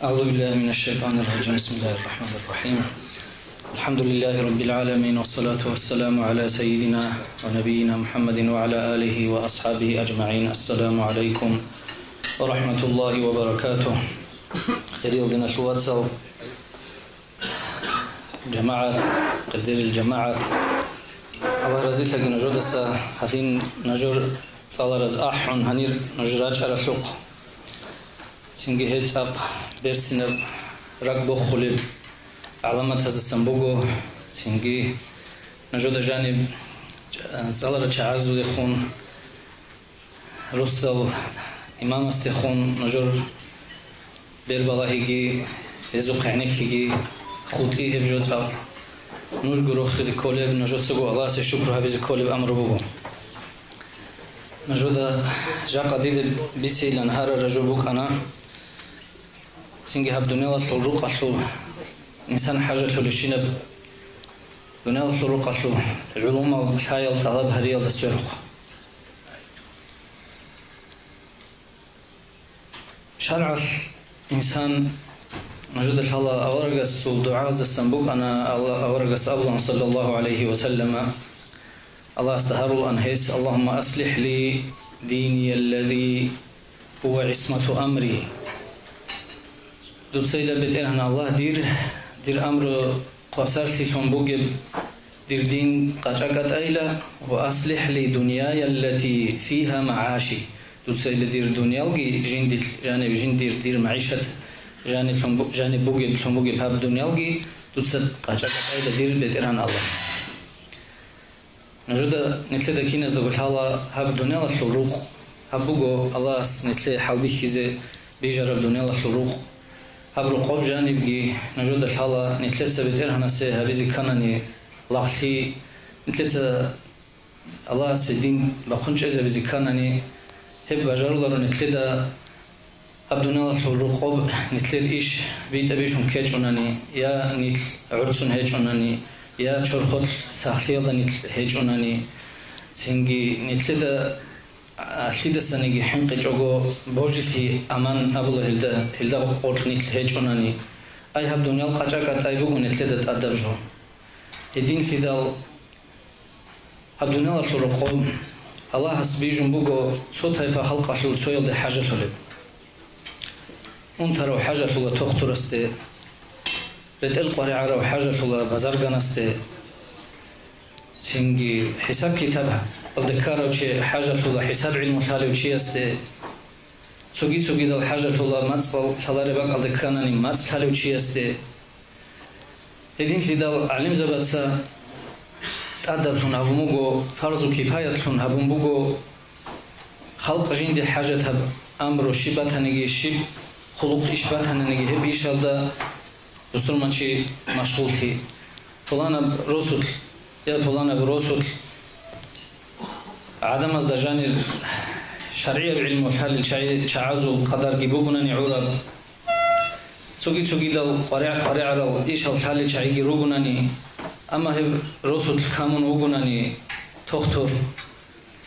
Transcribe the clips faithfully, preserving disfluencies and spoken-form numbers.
أعوذ بالله من الشيطان الرجيم. بسم الله الرحمن الرحيم. الحمد لله رب العالمين، والصلاة والسلام على سيدنا ونبينا محمد وعلى آله وأصحابه أجمعين. السلام عليكم ورحمة الله وبركاته. Хириял диналъул вацал, жамагӀат, къадирил жамагӀат, Аллагь разилъаги нужедаса, гьадин нужер цӀалараз ахӀун гьанир нуж рачӀаралъухъ. Цинги гьеб цӀакъ берцинаб ракӀ бохулеб гӀаламатаздасан буго, цинги нужеда жаниб цӀаларал чагӀазулехун, росдал имамасдехун нужер бербалагьиги, гьезухъ гӀенеккиги хутӀи гьеб жо цӀакъ. Нужго рохизе кколеб, нужецаго Аллагьасе шукру гьабизе кколеб амру буго. Нужеда жакъа дида бицейилан гьарараб жо букӀана, цинги гьаб дуниялалъул рукъалъул инсан хӀажалъулебщинаб дуниялалъул рукъалъул гӀулумал лъаял тӀалаб гьариялда сверухъ. ШаргӀалъ инсан, нужеда лъала, аварагасул дугӀаздасан букӀана, Алла-, аварагас абулан, саллаллагьу гӀалайгьи ва саллама, Аллагьасда гьарулаан гьес: «Аллагьумма аслихӀ ли динияллази гьува гӀисмату амри». Дуцайила, БетӀергьан Аллагь, дир, дир амру хвасарлъилъун бугеб дир дин къачӀа-кӀатӀайила, ва аслихӀ ли дунияя аллати фигьа магӀаши. Дуцайила дир дуниялги жиндилъ жаниб, жиндир дир магӀишат жаниблъун бу-, жаниб бугеблъун бугеб гьаб дуниялги дуца къачӀа-кӀатӀайила, дир БетӀергьан Аллагь. Нужеда нилъеда киназдаго лъала гьаб дуниялалъул рукъ. Гьаб буго Аллагьас нилъее хӀалбихьизе бижараб дуниялалъул рукъ. Гьаб рокъоб жанибги нужеда лъала нилъеца БетӀергьанасе гьабизе кканани лагълъи, нилъеца Аллагьасе дин бахъун чӀезабизе кканани, гьеб бажаруларо нилъеда. Гьаб дуниялалъул рокъоб нилъер иш битӀа-бижун ккечӀунани, я нилъ гӀурцун гьечӀунани, я чорхолъ сахлъиялда нилъ гьечӀунани, цинги нилъеда, а, лъидасаниги хӀинкъичӀого божилъи аман абула гьелда, гьелда гъоркь нилъ гьечӀунани, ай, гьаб дуниял къачӀа-кӀатӀай буго нилъеда тӀадаб жо. Гьединлъидал Гьаб дуниялалъул рокъоб Аллагьас бижун буго цо тайпа халкъалъул цоялде хӀажалъулеб. Унтарав хӀажалъула тохтурасде, ретӀел къваригӀарав хӀажалъула базарганасде, цинги хӀисаб-китабалде ккарав чи хӀажалъула хӀисаб гӀилму лъалев чиясде, цоги-цогидал хӀажалъула мацӀал лъалареб бакӀалде кканани мацӀ лъалев чиясде. Гьединлъидал гӀалимзабаца тӀадаблъун гьабун буго, фарзу кифаятлъун гьабун буго, халкъ жинде хӀажатаб амру щиб батаниги, щиб хъулухъ иш батаниги, гьеб ишалда бусурманчи машгъуллъи. Пуланаб росулъ, я пуланаб росулъ гӀадамазда жанир шаргӀияб гӀилму лъалел чагӀи-, чагӀазул къадарги бугунани гӀураб. Цоги-цогидал къваригӀ-, къваригӀарал ишал лъалел чагӀиги ругунани, амма гьеб росулъ камун вугунани тохтур,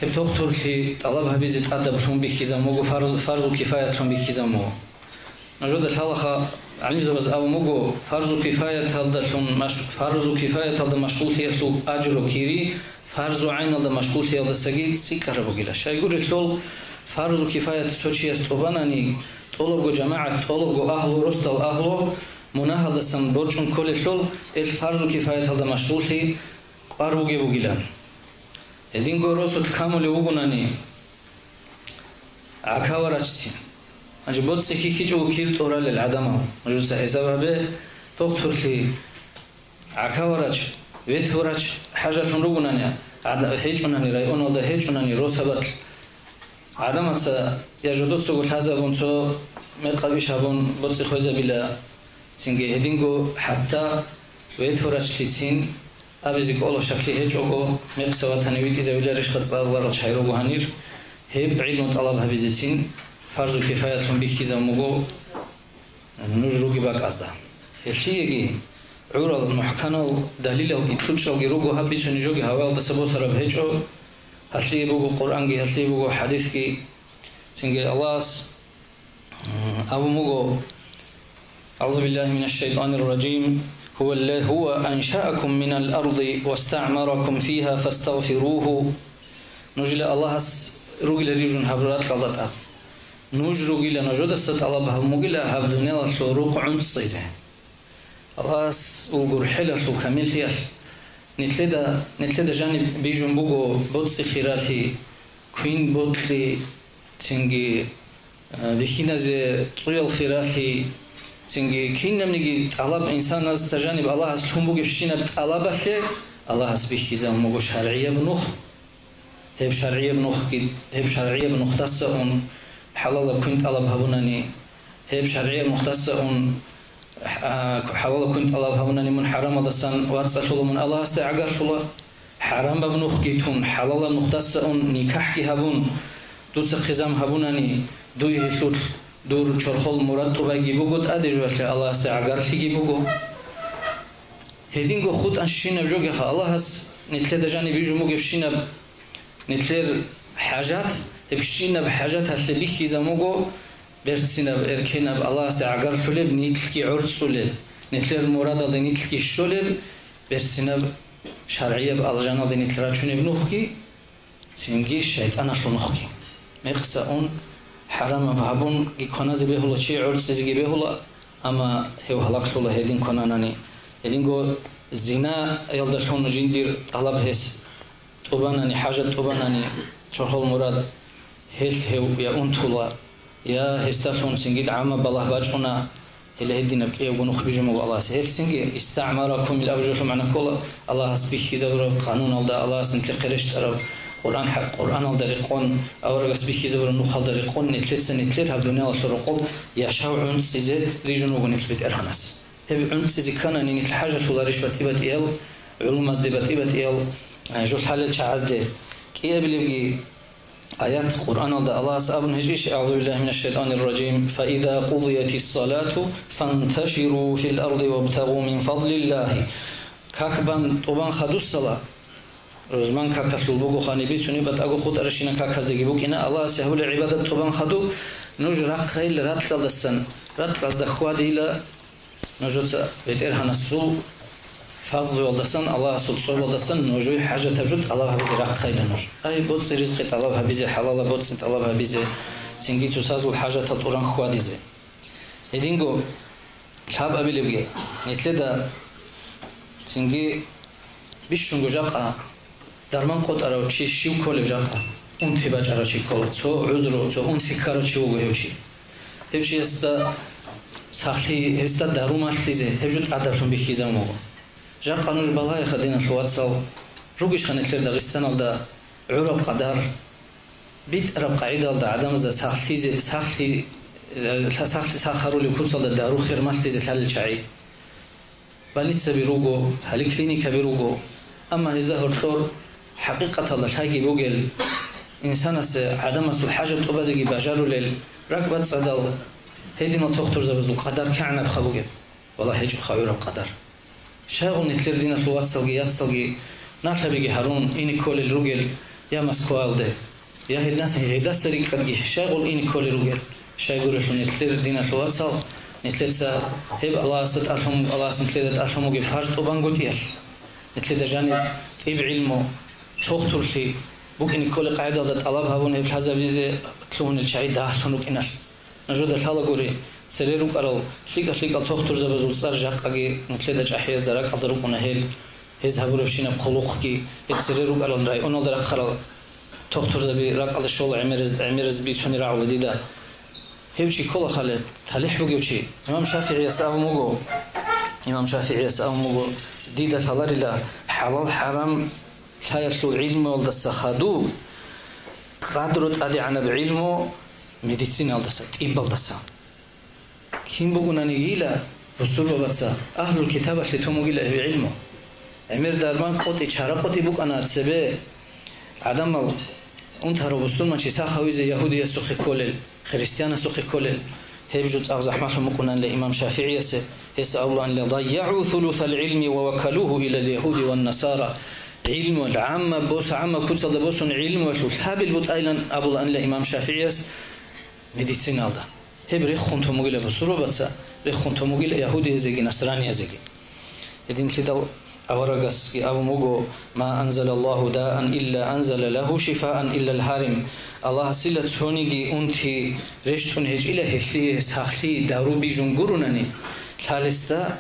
гьеб тохтурлъи тӀалаб гьабизе тӀадаблъун бихьизабун буго, фарз-, фарзу кифаятлъун бихьизабун буго. Нужеда лъалаха, гӀалимзабаз абун буго, фарзу кифаяталдалъун маш-, фарзу кифаяталда машгъуллъиялъул ажру, кири, фарзу гӀайналда машгъуллъиялдасаги цӀикӀкӀараб бугила. Щайгурелъул, фарзу кифаят цо чияс тӀубанани, тӀолабго жамагӀат, тӀолабго агьлу, росдал агьлу мунагьалдасан борчӀун кколелъул, ил фарзу кифаяталда машгъуллъи кӀвар бугеб бугилан. Гьединго росулъ камулев вугунани, гӀака варачцин. Гьанже боцӀи хьихьичӀого кир тӀоралел гӀадамал. Нужеца хӀисаб гьабе, тохтурлъи гӀака варач, ветварач хӀажалъун ругунани, гӀада-, гьечӀунани, районалда гьечӀунани, росабалъ гӀадамаца я жодоцаго лъазабун, цо мекъабищ гьабун боцӀи хвезабила. Цинги гьединго хӀатта ветварачлъицин абизе кӀола щаклъи гьечӀого, мекъса ватани витӀизавиларищха цӀаларал чагӀи руго гьанир, гьеб гӀилму тӀалаб гьабизецин фарзу кифаятлъун бихьизабун буго нуж руги бакӀазда. Гьелъиеги гӀурал мухӀканал далилалги кьучӀалги руго, гьаб бицунеб жоги гьаваялдаса босараб гьечӀо, гьалъие буго Къуръанги, гьалъие буго хӀадисги. Цинги Аллагьас абун буго, أعوذ بالله من الشيطان الرجيم. هو الل-، هو أنشأكم من الأرض واستعمركم فيها فاستغفروه. Нужила Аллагьас ругила рижун гьаб ракьалда тӀад. Нуж ругила нужедаса тӀалаб гьабун бугила гьаб дуниялалъул рукъ гӀунцӀизе. Аллагьас вуго рухӀелалъул камиллъиялъ. Нилъеда, нилъеда жаниб бижун буго боцӀи хиралъи, квин бокьи, цинги, э, бихьиназе цӀуял хиралъи, цинги кинабниги тӀалаб инсаназда жаниб Аллагьас лъун бугебщинаб тӀалабалъе Аллагьас бихьизабун буго шаргӀияб нух. Гьеб шаргӀияб нухги, гьеб шаргӀияб нухдаса ун хӀалалаб квин тӀалаб гьабунани, гьеб шаргӀияб нухдаса ун, а, хӀалалаб квин тӀалаб гьабунани мун хӀарамалдасан вацӀцӀалъула, мун Аллагьасде гӀагарлъула. ХӀарамаб нухги тун, хӀалалаб нухдаса ун никахӀги гьабун, дуца хъизан гьабунани, дуе гьелъулъ дур чорхол мурад тӀубайги буго тӀаде жоялъе Аллагьасде гӀагарлъиги буго. Гьединго хутӀанщинаб жогеха Аллагьас нилъеда жаниб бижун бугебщинаб нилъер хӀажат, гьебщинаб хӀажаталъе бихьизабун буго берцинаб, эркенаб, Аллагьасде гӀагарлъулеб, нилъги гӀорцӀулеб, нилъер мурадалде нилъги щолеб, берцинаб шаргӀияб алжаналде нилъ рачунеб нухги, цинги шайтӀаналъул нухги. Мекъса ун, хӀарамаб гьабунги кваназе бегьула чи, гӀорцӀизеги бегьула, амма гьев гьалаглъула гьедин квананани. Гьединго зинаялдалъун жиндир тӀалаб гьес тӀубанани, хӀажат тӀубанани, чорхол мурад гьелъ гьев я унтула, я гьесдалъун цинги гӀаммаб балагь бачӀуна, гьеле гьединаб кӀиябго нух бижун буго Аллагьас. Гьелъ цинги истагӀмаракум ил абу жоялъул магӀна ккола, Аллагьас бихьизабураб къануналда, Аллагьас нилъехъе рещтӀараб Къуръан хӀа-, Къуръаналда рекъон, аварагас бихьизабураб нухалда рекъон, нилъеца нилъер гьаб дуниялалъул рокъоб яшав гӀунцӀизе рижун вуго нилъ БетӀергьанас. Гьеб гӀунцӀизе кканани нилъ хӀажалъуларищ батӀи-батӀиял гӀулумазде, батӀи-батӀиял, э, жо лъалел чагӀазде? КӀиабилебги аят Къуръаналда Аллагьас абун гьечӀищ: «أعوذ بالله من الشيطان الرجيم. فإذا قضيت الصلاة فانتشروا في الأرض وابتغوا من فضل الله». Как бан тӀубан хадусала, рузман какалъул буго хани бицунеб, батӀаго хутӀаращина каказдеги букӀина, Аллагьасе гьабула гӀибадат тӀубан хаду, нуж рахъайила ракьалдасан, ракьазда хьвадила. Нужеца БетӀергьанасул фазлуялдасан, Аллагьасул цӀобалдасан нужее хӀажатаб жо тӀалаб гьабизе рахъайила нуж. Ай, боцӀи ризкъи тӀалаб гьабизе, хӀалалаб боцӀи тӀалаб гьабизе, цинги цоцазул хӀажатал тӀуран хьвадизе. Гьединго лъабабилебги, нилъеда цинги бищунго жакъа дарман къотӀарав чи щив кколев жакъа? Унти бачӀарав чи ккола, цо гӀузру, цо унти ккарав чи вуго гьев чи. Гьев чиясда сахлъи, гьесда дару малъизе, гьеб жо тӀадалъун бихьизабун буго. Жакъа нуж балагьеха, диналъул вацал, ругищха нилъер Дагъистаналда гӀураб къадар, битӀараб къагӀидалда гӀадамазда сахлъизе, сахлъи-, сахлъи сах гьарулеб куцалда дару хер малъизе лъалел чагӀи? Больницаби руго, поликлиникаби руго, амма гьезда гьоркьор хӀакъикъаталда лъайги бугел, инсанасе гӀадамасул хӀажат тӀубазеги бажарулел ракӀбацӀцӀадал гьединал тухтурзабазул къадар кигӀанабха бугеб? Валлагь, гьечӀоха гӀураб къадар. Щайгъул нилъер диналъул вацалги яцалги налъабиги гьарун ине кколел ругел я Москваялде, я гьелдаса, гьелдаса рикӀкӀадги щайгъул ине кколел ругел? Щайгурелъул нилъер диналъул вацал, нилъеца гьеб Аллагьасда тӀалъун, Аллагьас нилъеда тӀалъун бугеб фарз тӀубангутӀиялъ, нилъеда жаниб тӀиб гӀилму, тухтурлъи букӀине кколел къагӀидалда тӀалаб гьабун гьеб лъазабизе лъугьунел чагӀи дагьлъун рукӀиналъ. Нужеда лъалагури, цере рукӀарал лъикӀа-лъикӀал тухтурзабазул цӀар жакъаги нилъеда чӀахӀиязда ракӀалда рукӀуна гьел, гьез гьабурабщинаб хъулухъги, гьел цере рукӀарал районалда рахъарал тухтурзаби ракӀалда щола гӀемераз-, гӀемераз бицунел рагӀула дида. Гьев чи ккола хъале, талихӀ бугев чи. Имам ШафигӀияс абун буго, Имам ШафигӀияс абун буго, дида лъаларила хӀалал-хӀарам лъаялъул гӀилмуялдаса хаду, къадру тӀадегӀанаб гӀилму медициналдаса, тӀибалдаса. Кин бугунанигила бусурбабаца, агьлул китабалъе тун бугила гьеб гӀилму. ГӀемер дарман къотӀи, чара къотӀи букӀана цебе гӀадамал унтарав бусурманчи сах гьавизе ягьудиясухъе кколел, христианасухъе кколел. Гьеб жо цӀакъ захӀмалъун букӀунанила имам ШафигӀиясе. Гьес абулаанила: «ضيعوا ثلث العلم ووكلوه إلى اليهود والنصارى». ГӀилмуялъ гӀамма бос-, гӀамма куцалда босун гӀилмуялъул лъабил бутӀайилан абулаанила имам ШафигӀияс медициналда. Гьеб рехун тун бугила бусурбабаца, рехун тун бугила ягьудиязеги насраниязеги. Гьединлъидал аварагасги абун буго: «Ма анзалаллагьу даан илла анзала лагьу шифаан иллал гьарим». Аллагьасила цониги унти рещтӀун гьечӀила гьелъие сахлъи дару бижун гурунани, лъалесда,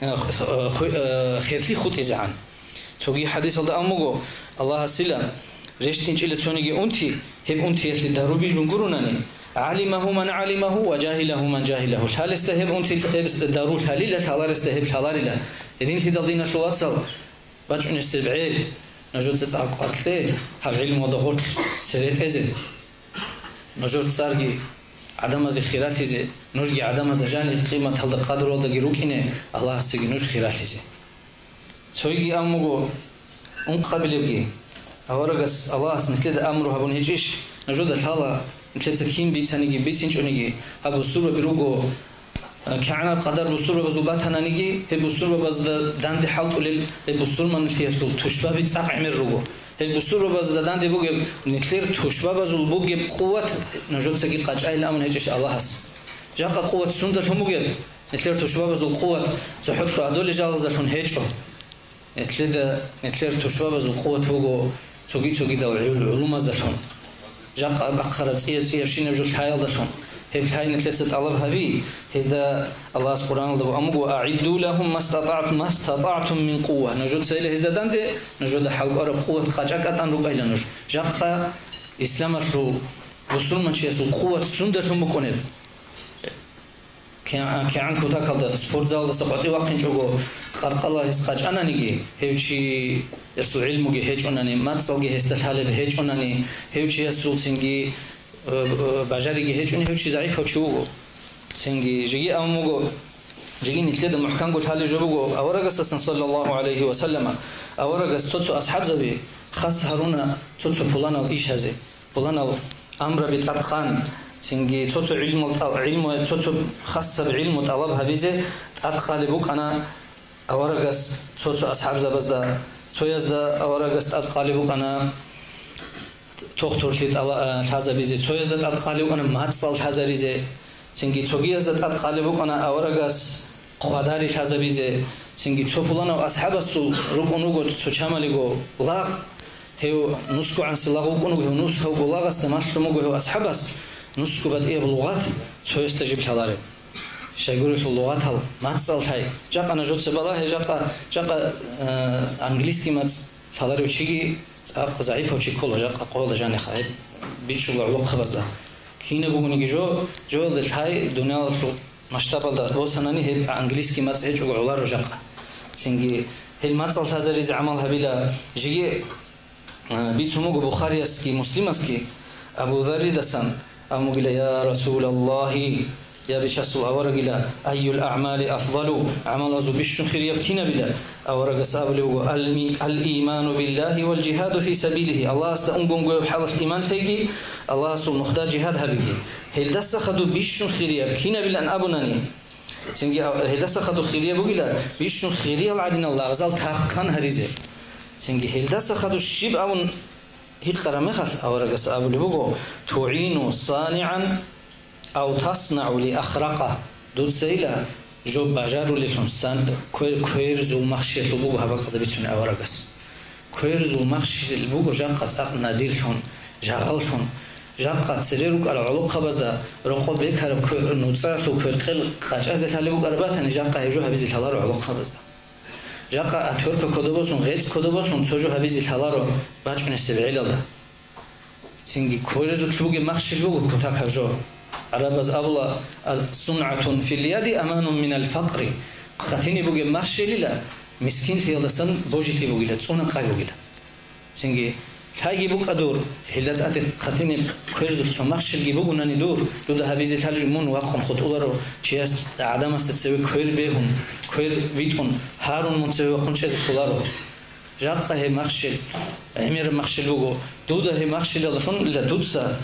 э, ху-, э, херлъи хутӀизегӀан. Цоги хӀадисалда абун буго: Аллагьасила рещтӀинчӀила цониги унти, гьеб унтиялъе дару бижун гурунани, «гӀалимагьу ман гӀалимагьу ва жагьилагьу ман жагьилагьу». Лъалесда гьеб унти, гьеб дару лъалила, лъаларесда гьеб лъаларила. Гьединлъидал, диналъул вацал, бачӀунесеб гӀел, нужеца цӀакъ къваркье гьаб гӀилмуялда гъорлъ цере тӀезе. Нужер цӀарги гӀадамазе хиралъизе, нужги гӀадамазда жаниб къиматалда, къадралдаги рукӀине, Аллагьасеги нуж хиралъизе. Цойги абун буго, ункъабилебги, аварагас Аллагьас нилъеда амру гьабун гьечӀищ? Нужеда лъала, нилъеца кин бицаниги бицинчӀониги, гьаб бусурбаби руго, э, кигӀанаб къадар бусурбабазул батананиги, гьеб бусурбабазда данде хӀалтӀулел гьеб бусурманлъиялъул тушбаби цӀакъ гӀемер руго. Гьеб бусурбабазда данде бугеб нилъер тушбабазул бугеб къуват нужецаги къачӀайилан абун гьечӀищ Аллагьас? Жакъа къуват сундалъун бугеб? Нилъер тушбабазул къуват цохӀо-, цохӀо гӀодолел жалаздалъун гьечӀо. Нилъеда, нилъер тушбабазул къуват буго цоги-цогидал гӀул-, гӀулумаздалъун. Жакъа бахъараб цӀия-цӀиябщинаб жо лъаялдалъун. Гьеб лъай нилъеца тӀалаб гьаби, гьезда Аллагьас Къуръаналда абун буго: «АгӀидду лагьум мастатагӀт-, мастатагӀтум мин къувва». Нужецайила гьезда данде, нужеда хӀалкӀвараб къуват къачӀа кӀатӀан рукӀайила нуж. Жакъа исламалъул, бусурманчиясул къуват сундалъун букӀунеб? КигӀан, кигӀан кутакалда, спортзалдаса къватӀив вахъинчӀого, къаркъала гьес къачӀананиги, гьев чиясул гӀилмуги гьечӀунани, мацӀалги гьесда лъалеб гьечӀунани, гьев чиясул цинги, э, э, бажариги гьечӀуни, гьев чи загӀипав чи вуго. Цинги жеги абун буго, жеги нилъеда мухӀканго лъалеб жо буго аварагасдасан, саллаллагьу гӀалайгьи ва саллама, аварагас цо-цо асхӀабзаби хас гьаруна цо-цо пуланал ишазе. Пуланал амраби тӀадкъан, цинги цо-цо гӀилму тӀал-, гӀилму, цо-цо хасаб гӀилму тӀалаб гьабизе тӀадкъалеб букӀана аварагас цо-цо асхӀабзабазда, цоязда аварагас тӀадкъалеб букӀана тохтурлъи тӀала-, а, лъазабизе, цоязда тӀадкъалеб букӀана мацӀал лъазаризе. Цинги цогиязда тӀадкъалеб букӀана аварагас хъвадари лъазабизе, цинги цо пуланав асхӀабасул рукӀун руго цо чамалиго лагъ, гьев нусгогӀанси лагъ вукӀун вуго, гьев нусгавго лагъасда малъун вуго гьев асхӀабас нусго батӀияб лугъат цоясда жиб лъалареб. Щайгурелъул лугъатал мацӀал лъай. Жакъа нужеца балагье, жакъа, жакъа, э, английский мацӀ лъаларев чиги цӀакъ загӀипав чи ккола жакъа къоялда жаниха, гьеб бичӀчӀула гӀолохъабазда. Кинаб бугониги жо, жоялда лъай дуниялалъул масштабалда босанани гьеб английский мацӀ гьечӀого гӀоларо жакъа. Цинги гьел мацӀал лъазаризе гӀамал гьабила. Жеги, а, бицун буго Бухариясги Муслимасги Абу Зарридасан абун бугила: «Я Расулаллагьи, я Бичасул аварагила, айюл аъмали афзалу, гӀамалазул бищун хирияб кинабила?» Аварагас абулеб буго: «Ал-ми-, ал-иману биллагьи вал жигьаду фи сабилигьи», Аллагьасда унгонгояб хӀалалъ иман лъеги, Аллагьасул нухда жигьад гьабиги. Гьелдаса хадуб бищун хирияб кинабилан абунани, цинги а-, гьелдаса хадуб хирияб бугила бищун хириял гӀадинал лагъзал тархъан гьаризе. Цинги гьелдаса хадуб щиб абун гьикъараб мехалъ, аварагас абулеб буго: «ТугӀину санигӀан ав таснаӀу ли ахракъа». Дуцайила жо бажарулелъун сан-, квер-, кверзул махщелъул буго гьаб бакӀалда бицунеб аварагас. Кверзул махщел буго жакъа цӀакъ надирлъун, жагъаллъун. Жакъа цере рукӀарал гӀолохъабазда рокъоб бекараб квер-, нуцӀаралъул кверкъел къачӀазе лъалеб букӀараб батани, жакъа гьеб жо гьабизе лъаларо гӀолохъабазда. Жакъа отвёртка кодобосун, гъецӀ кодобосун цо жо гьабизе лъаларо бачӀунесеб гӀелалда. Цинги кверзулъ бугеб махщел буго кутакаб жо. ГӀарабаз абула: «СунгӀатун фил яди аманун минал факъри». Хъатине бугеб махщелила мискинлъиялдасан божилъи бугила, цӀуна къай бугила. Цинги лъайги букӀа дур, гьелда тӀаде хъатине кверзулъ цо махщелги бугунани дур, дуда гьабизе лъалеб жо мун вакъун хутӀуларо, чияс, гӀадамасда цеве квер бегьун, квер витӀун, гьарун мун цеве вахъун чӀезе кколаро. Жакъа гьеб махщел, гӀемераб махщел буго. Дуда гьеб махщелалъун ила дуца,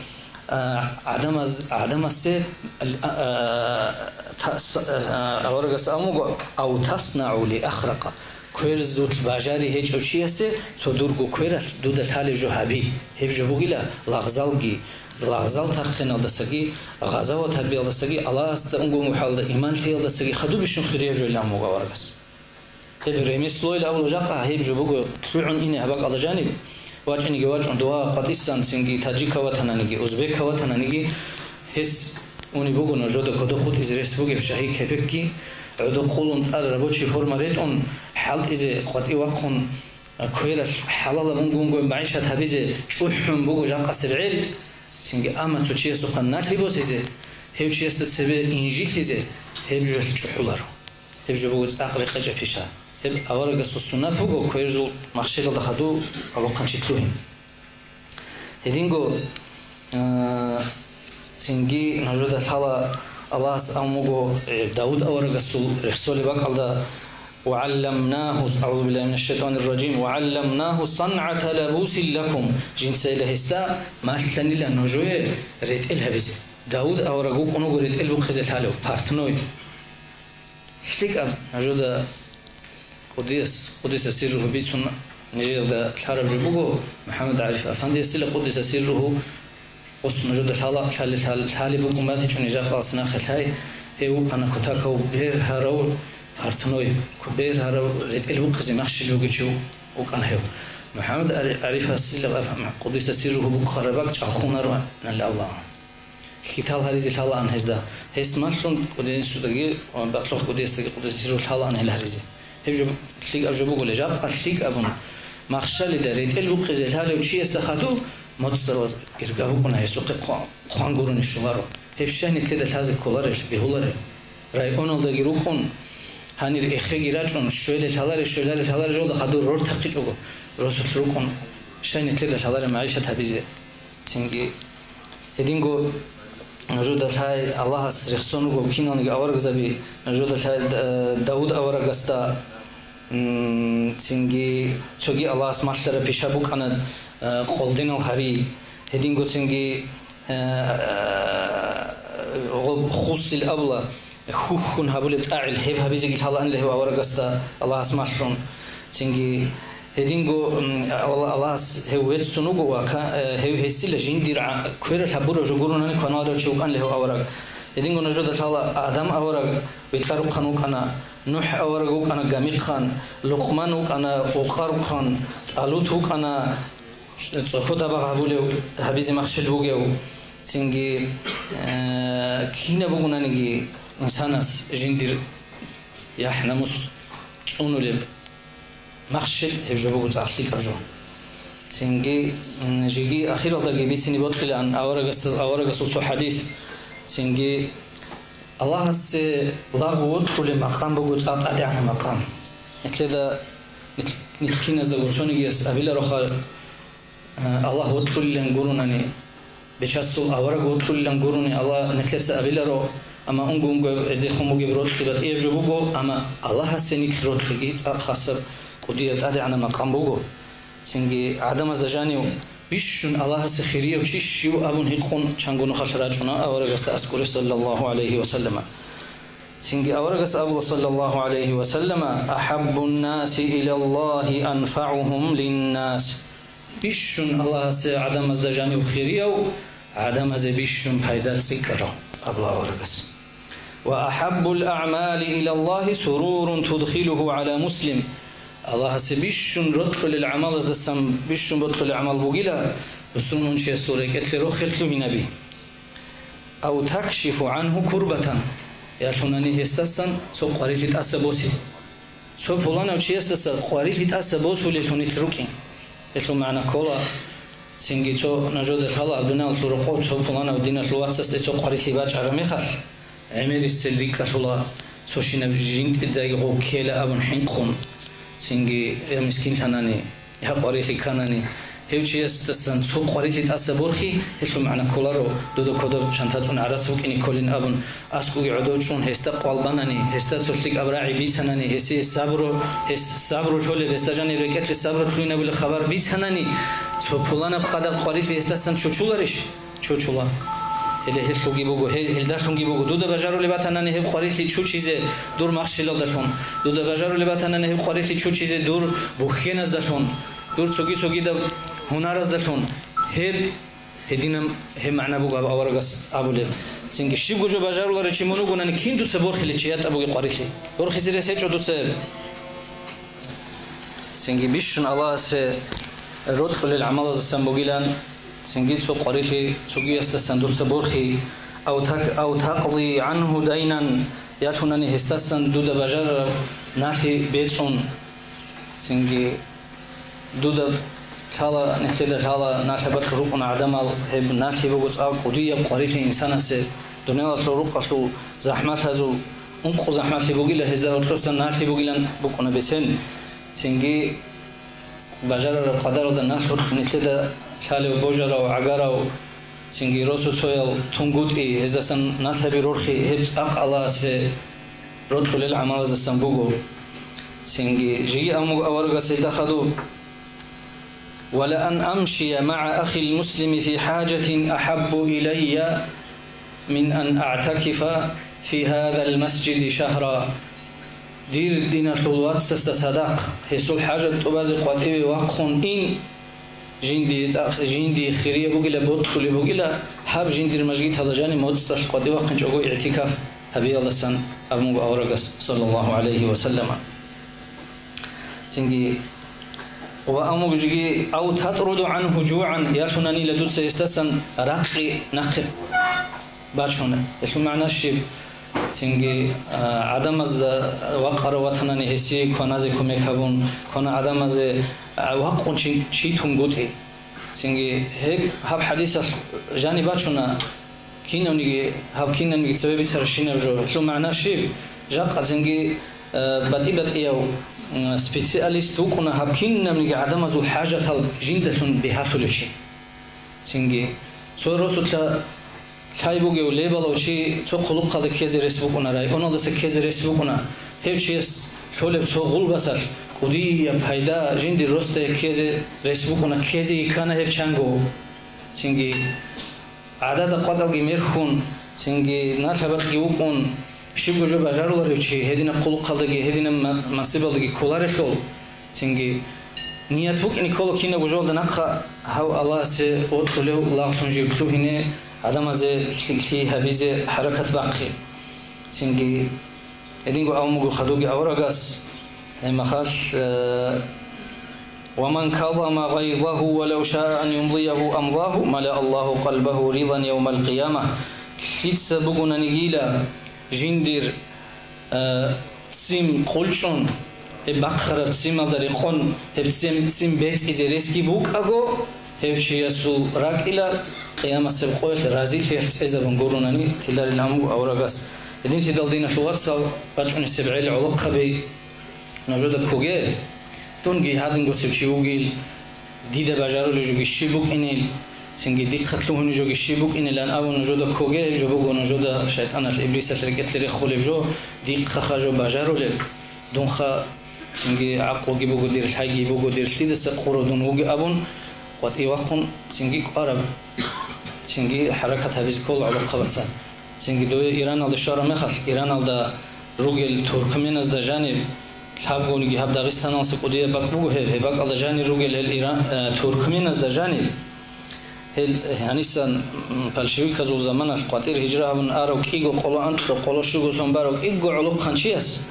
а, гӀадамаз-, гӀадамасе, а, а, тас-, а, аварагас абун буго: «Ав таснаӀу ли ахракъа». Кверзулъ бажари гьечӀев чиясе цо дурго квералъ дуда лъалеб жо гьаби. Гьеб жо бугила лагъзалги, лагъзал тархъиналдасаги, гъазават гьабиялдасаги, Аллагьасда унгун гохӀалда иман лъиялдасаги хадуб бищун хирияб жо илан буго аварагас. Гьеб ремеслойил абула жакъа гьеб жо буго, лъугӀун ине гьаб бакӀалда жаниб, вачӀинеги вачӀун, дуа къватӀисан цинги таджикав ватананиги, узбекав ватананиги, гьес унеб буго нужеда кодоб хутӀизе рес бугеб шагьи кепекги, гӀодо къулун тӀад рабочий форма ретӀун, хӀалтӀизе къватӀив вахъун, квералъ хӀалалаб унго-унгояб магӀишат гьабизе чӀухӀун буго жакъасеб гӀел, цинги амма цо чиясухъан налъи босизе, гьев чиясда цебе инжилъизе, гьеб жоялъ чӀухӀуларо. Гьеб жо буго цӀакъ рекъечӀеб пиша. Гьеб аварагасул суннат буго, кверзул махщелалда хадув абухъанчи лъугьин. Гьединго, а, цинги нужеда лъала Аллагьас абун буго, э, Давуд аварагасул рехсолеб бакӀалда: «وعلمناه», أعوذ بالله من الشيطان الرجيم, «وعلمناه صنعة لبوس لكم», жинцайила гьесда малъанила нужее ретӀел гьабизе. Давуд авараг вукӀун вуго ретӀел бухъизе лъалев, портной. ЛъикӀаб нужеда кӀудияс, къуддиса сирругьу, бицун нижеда лъараб жо буго, МухӀаммад ГӀариф афандиясила, къуддиса сирругьу, гъос нужеда лъала, лъали-, лъали-, лъалеб букӀун батичӀони жакъа алсинахъе лъай, гьев вукӀана кутакав бергьарав портной, ку-, бергьарав ретӀел бухъизе махщел бугев чи вукӀана гьев. МухӀаммад ГӀари-, ГӀарифасила, къуддиса сирругьу, бухъараб бакӀ чӀалхунаро, нали Аллагь. Хьитал гьаризе лъалаан гьезда. Гьес малъун кӀудиясдаги, бакьлъухъ кӀудиясдаги къудиясда сирру лъалаан гьел гьаризе. Гьеб жо лъикӀаб жо бугулей, жакъа лъикӀабун, махщалида ретӀел бухъизе лъалев чиясда хадув, моцӀалаз ирга букӀуна гьесухъе хъва-, хъван гурони щоларо. Гьеб щай нилъеда лъазе кколарел, бегьуларел? Районалдаги рукӀун, гьанир эхеги рачӀун, щвелел лъаларел, щвеларел лъаларел жолда хадур рортахъичӀого, росулъ рукӀун, щай нилъеда лъаларел магӀишат гьабизе? Цинги гьединго нужеда лъай Аллагьас рехсон ругев киналниги аварагзаби, нужеда лъай, э, Давуд аварагасда, м, цинги цоги Аллагьас малъараб пиша букӀана, э, къолдинал гьари. Гьединго цинги, э, гъоб хусил абула, хьухьун гьабулеб тӀагӀел гьеб гьабизеги лъалаанила гьев аварагасда Аллагьас малъун. Цинги гьединго, м, Алла-, Аллагьас гьев веццун вуго ва ка-, э, гьев гьесила жиндир гӀа-, квералъ гьабураб жо гуронани кваналарев чи вукӀанила гьев авараг. Гьединго нужеда лъала Адам авараг бетӀарухъан вукӀана, НухӀ авараг вукӀана гамихъан, Лукъман вукӀана къокъарухъан, ТӀалут вукӀана цӀохо дабагъ гьабулев, гьабизе махщел бугев. Цинги, э, кинаб бугонаниги инсанас жиндир яхӀ-намус цӀунулеб махщел гьеб жо буго цӀакъ лъикӀаб жо. Цинги, м, жеги ахиралдаги бицине бокьилаан аварагас-, аварагасул цо хӀадис. Цинги Аллагьасе лагъ вокьулеб макъам буго цӀакъ тӀадегӀанаб макъам. Нилъеда, нилъ-, нилъ киназдаго цонигияс абилароха, Аллагь вокьулилан гуронани, Бичасул авараг вокьулилан гурони Аллагь нилъеца абиларо, амма унго-унго гьездехун бугеб рокьи батӀияб жо буго, амма Аллагьасе нилъ рокьиги цӀакъ хасаб кӀудияб тӀадегӀанаб макъам буго. Цинги гӀадамазда жанив бищун Аллагьасе хирияв чи щив абун гьикъун чанго нухалъ рачӀуна аварагасда аскӀоре, саллаллагьу гӀалайгьи ва саллама. Цинги аварагас абула, саллаллагьу гӀалайгьи ва саллама: «Ахаббун-наси илаллагьи анфагӀугьум лин-нас». Бищун Аллагьасе гӀадамазда жанив хирияв, гӀадамазе бищун пайда цӀикӀкӀарав, абула аварагас. «Ва ахаббул аъмали илаллагьи сурурун тудхилугьу гӀала муслим». Аллагьасе бищун рокьулел гӀамалаздасан бищун бокьулел гӀамал бугила бусурманчиясул рекӀелъе рохел лъугьинаби. «Ав такшифу гӀангьу курбатан», ялъунани гьесдасан цо къварилъи тӀаса босе. Цо пуланав чиясдаса къварилъи тӀаса босулелъул нилъ рукӀин. Гьелъул магӀна ккола, цинги цо нажода лъала гьаб дуниялалъул рокъов цо пуланав диналъул вацасде цо къварилъи бачӀараб мехалъ, гӀемерисел рикӀкӀалъула, цо щинаб жинтӀидаги гъов ккела абун хӀинкъун, цинги я мискинлъанани, я къварилъи кканани, гьев чиясдасан цо къварилъи тӀаса борхи, гьелъул магӀна кколаро, дуда кодоб чантацӀун гӀарац букӀине кколин абун, аскӀоги гӀодов чӀун, гьесда къвал банани, гьесда цо лъикӀаб рагӀи бицанани, гьесие сабру, гьес сабру лъолеб, гьесда жаниб рекӀелъе сабру лъугьинабулеб хабар бицанани, цо пуланаб къадар къварилъи гьесдасан чучуларищ? Чучула. Гьеле гьелъулги буго, гьел-, гьелдалъунги буго. Дуда бажарулеб батанани гьеб къварилъи чучизе дур махщелалдалъун, дуда бажарулеб батанани гьеб къварилъи чучизе дур бухьеназдалъун, дур цоги-цогидаб гьунараздалъун, гьеб гьединаб гьеб магӀна буго гьаб аварагас абулеб. Цинги щибго жо бажаруларев чи мун вугонани, кин дуца борхилев чи ятӀа бугеб къварилъи? Борхизе рес гьечӀо дуца гьеб. Цинги бищун Аллагьасе рокьулел гӀамалаздасан бугилан, цинги цо къварилъи цогиясдасан дуца борхи, ав так-, ав такъзи гӀангьу дайнан, ялъунани гьесдасан дуда бажарараб налъи бецӀун. Цинги дуда лъала, нилъеда лъала, налъа бакьа рукъуна гӀадамал, гьеб налъи буго цӀакъ кӀудияб къварилъи инсанасе, дуниялалъул рукъалъул захӀмалъазул ункъо захӀмалъи бугила, гьезда гьоркьоса налъи бугилан букӀуна бицен. Цинги бажарараб къадаралда налъухъ нилъеда лъалев божарав, гӀагарав, цинги росуцоял тунгутӀи, гьездасан налъаби рорхи гьеб цӀакъ Аллагьасе рокьулел гӀамалаздасан буго. Цинги жеги абун буго аварагас гьелда хадуб: «Ва ла ан амшия магӀа ахил муслими фи хӀажатин ахӀаббу илайя мин ан аътакифа фи гьазал масжиди шагьра». Дир диналъул вацасда цадахъ гьесул хӀажат тӀубазе къватӀиве вахъун ин, жиндие цӀакъ, жиндие хирияб бугила, бокьулеб бугила, гьаб жиндир мажгиталда жаниб моцӀалъ къватӀивахъинчӀого игӀтикаф гьабиялдасан абун буго аварагас, саллаллагьу гӀалайгьи ва саллама. Цинги ва амуги жиги: «Ав татӀруду гӀангьу жугӀан», ялъунанила дуца гьесдасан ракъи нахъе бачуна. Гьелъул магӀна щиб? Цинги, а, гӀадамазда вакъарав ватанани гьесие кваназе кумек гьабун, квана гӀадамазе, а, вакъун чи, чи тунгутӀи. Цинги гьеб, гьаб хӀадисалъ жаниб бачуна, кинавниги, гьаб кинабниги цебе бицаращинаб жо. Гьелъул магӀна щиб? Жакъа цинги, а, батӀи-батӀияв, м, специалист вукӀуна гьаб кинабниги гӀадамазул хӀажатал жиндалъун бигьалъулев чи. Цинги цо росулъа лъай бугев лебалав чи цо хъулухъалде ккезе рес букӀуна, районалдаса ккезе рес букӀуна. Гьев чияс лъолеб цо гъулбасалъ кӀудияб пайда жиндир росдае ккезе рес букӀуна, ккезе йиккана гьеб чанго. Цинги гӀадада къватӀалги мерхьун, цинги налъабакьги вукӀун, щибго жо бажаруларев чи гьединаб хъулухъалдаги, гьединаб ма-, мансибалдаги кколарелъул, цинги ният букӀине ккола кинабго жоялда нахъа гьав Аллагьасе вокьулев лагълъун жив лъугьине, гӀадамазе лъикӀлъи гьабизе хӀаракат бахъи. Цинги гьединго абун буго хадуги аварагас, гьеб мехалъ, э, «Ва ман казама гъайзагьу ва лав шаа ан юмдиягьу амдагьу, малаа Аллагьу къалбагьу ризан явмал къияма». Лъица бугонанигила жиндир, э, ццин къулчӀун, гьеб бахъараб ццималда рекъон, гьеб ццин, ццин бецӀизе ресги букӀаго, гьев чиясул ракӀила къиямасеб къоялъ разилъиялъ цӀезабун гуронани, тиларил гьаму аварагас. Гьединлъидал, диналъул вацал, бачӀунесеб гӀел гӀолохъаби, нужеда ккоге, дунги гьадингосев чи вугил, дида бажарулев жоги щиб букӀинил, цинги дихъа лъугьунев жоги щиб букӀинилан абун нужеда ккоге, гьеб жо буго нужеда шайтӀаналъ, иблисалъ рекӀелъе рехулеб жо, дихъаха жо бажарулеб, дунха цинги гӀакълуги буго дир, лъайги буго дир, лъидаса къурав дун вугев абун, къватӀивахъун цинги кӀвараб, цинги хӀаракат гьабизе ккола гӀолохъабаца. Цинги дове Ираналде щвараб мехалъ, Ираналда ругел туркменазда жаниб, лъабгониги гьаб Дагъистаналъа кӀудияб бакӀ буго гьеб, гьеб бакӀалда жанир ругел гьел иран, э, туркменазда жаниб, гьел гьанисан, м, большевиказул заманалъ къватӀир гьижра гьабун арав кӀиго къоло анкьго къоло щуго сон барав кӀиго гӀолохъанчияс,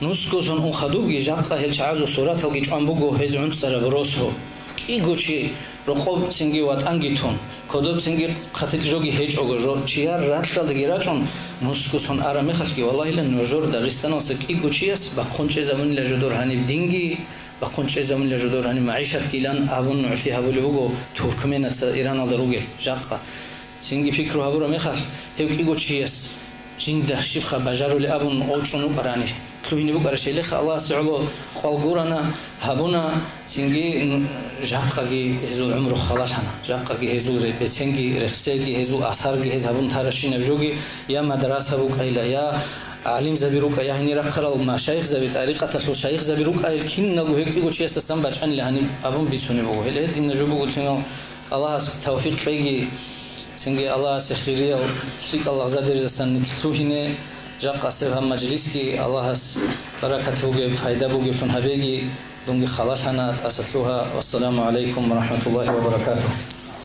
нусго сон ун хадубги, жакъа гьел чагӀазул сураталги чӀван буго гьез гӀунцӀараб росу. КӀиго чи рокъоб цинги ватӀанги тун, кодоб цинги хъатикь жоги гьечӀого, жо чияр ракьалдаги рачӀун, нусго сон араб мехалъги, валлагьила, нужер Дагъистаналъа кӀиго чияс бахъун чӀезабунила жодор гьаниб динги, бахъун чӀезабунила жодор гьаниб магӀишатгилан абун нугӀлъи гьабулеб буго туркменаца Ираналда ругел жакъа. Цинги пикру гьабураб мехалъ, гьев кӀиго чияс жинда щибха бажарули абун гъоркьун вукӀарани, лъугьине букӀаращ, гьелеха Аллагьасе гӀоло къвал гурана, гьабуна, цинги н-, жакъаги гьезул гӀумру халалъана, жакъаги гьезул ре-, беценги, рехсейги, гьезул асарги гьез гьабун таращинаб жоги, я мадраса букӀайла, я гӀалимзаби рукӀа, я гьенир рахъарал машайихзаби, тӀарикъаталъул шайихзаби рукӀайил киналго гьев кӀиго чиясдасан бачӀанила гьаниб абун бицунеб буго. Гьеле гьединаб жо буго, лъимал Аллагьас тавфикъ кьеги, Цинги Аллагьасе хириял лъикӀал лагъзадерзасан нилъ лъугьине, жакъасеб гьаб мажлисги Аллагьас баракат бугеб, пайда бугеблъун гьабеги. Дунги халалъана, тӀаса лъугьа. Вассаламу гӀалайкум ва рахӀматуллагьи ва баракатугь.